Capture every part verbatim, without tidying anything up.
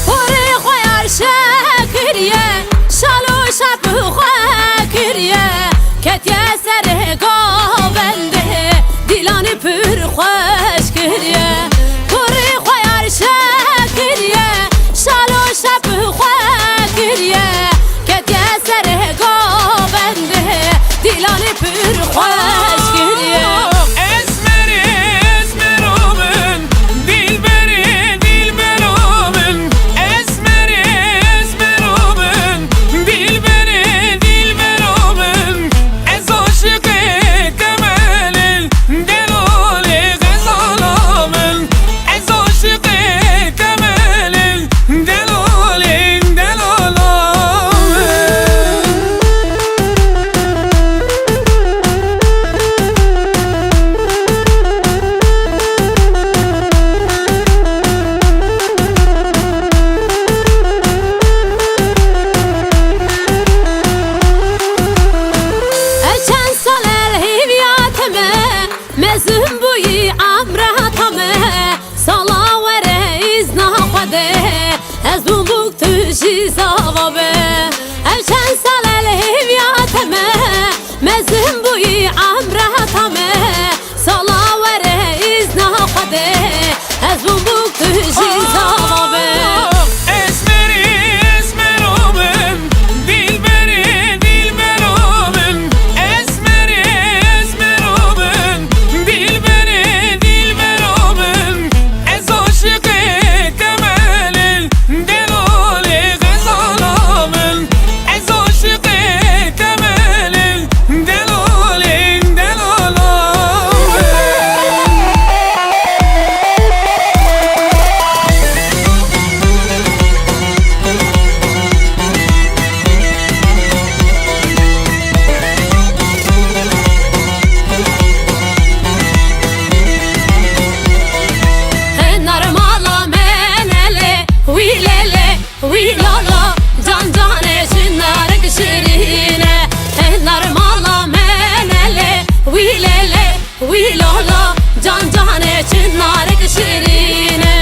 Porê xwe arşe kiriye, şal û şap xwe kiriye, ketiye serê govendê, dîlanî pir xweş kiriye. Porê xwe arşe kiriye, şal û şap xwe kiriye, ketiye serê govendê, dîlanî pir xweş kiriye. Esmerê esmero min, dilberê dilbero min, esmerê esmero min, dilberê dilbero min, ez aşiqê Kemalê delolê xezala min, ez aşiqê Kemalê delolê delala min. Ez çend sal el hêviya te me, mezin bûyî emra te me, sala were îzna Xwedê, ez bûm bûk tu jî zava be. Ev çend sal e li hêviya te me, mezin bûyî emra te me, sala were îzna Xwedê, ez bûm bûk tu jî zava be. Esmerê esmero min, dilberê dilbero min, esmerê esmero min, dilberê dilbero min, ez aşiqê Kemalê delolê xezala min, ez aşiqê Kemalê delolê delala min. Hinar mala menelê, wî lêlê, wî lala, can canê çinarek şirîne. Hinar mala menelê, wî lêlê, wî lala, can canê çinarek şirîne.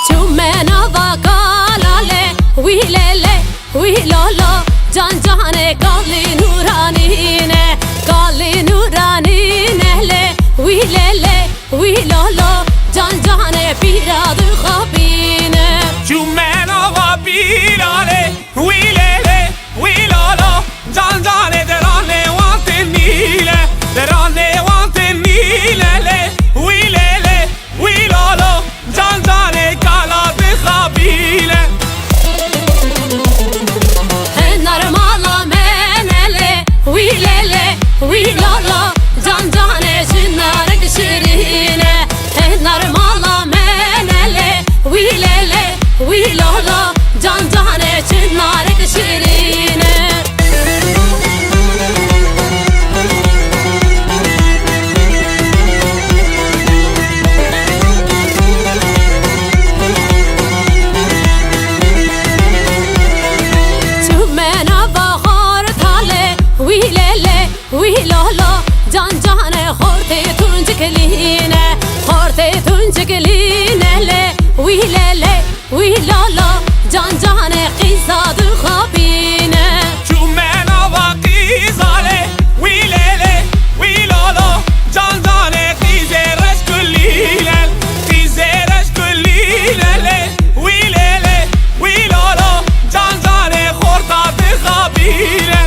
Çûme nava kalalê, wî lêlê, wî lala, can canê kalî nûranîne, kalî nûranîne lê, wî lêlê, wî lala, can canê pîra dixapîne. Çûme nava pîranê, wî lêlê, wî lala, can canê deranê wan tên nîle, deranê wan tên nîle lê, wî lêlê, wî lala, can canê kala dixapîle. Hinar mala menelê, wî lêlê, wî lala, can canê çinarek şirîne. Hinar mala menelê, wî lêlê, wî lala, can canê çinarek şirîne. Çûme nava xortalê, wî lêlê, wî lala, can canê xortê tuncik lîne, xortê tuncik lîne lê, wî lêlê, wî lala, can canê qîza dixapîne. Çûme nava qîzalê, wî lêlê, wî lala, can canê qîzê reşk lîne, qîzê reşk lîne lê, wî lêlê, wî lala, can canê xorta dixapîne.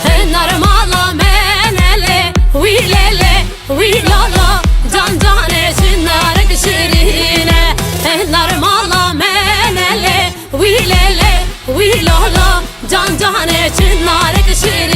Hinar mala menelê, wî lêlê, wî lala, can canê çinarek şirîne. Hinar mala menelê, wî lêlê, wî lala, can canê çinarek şirîne.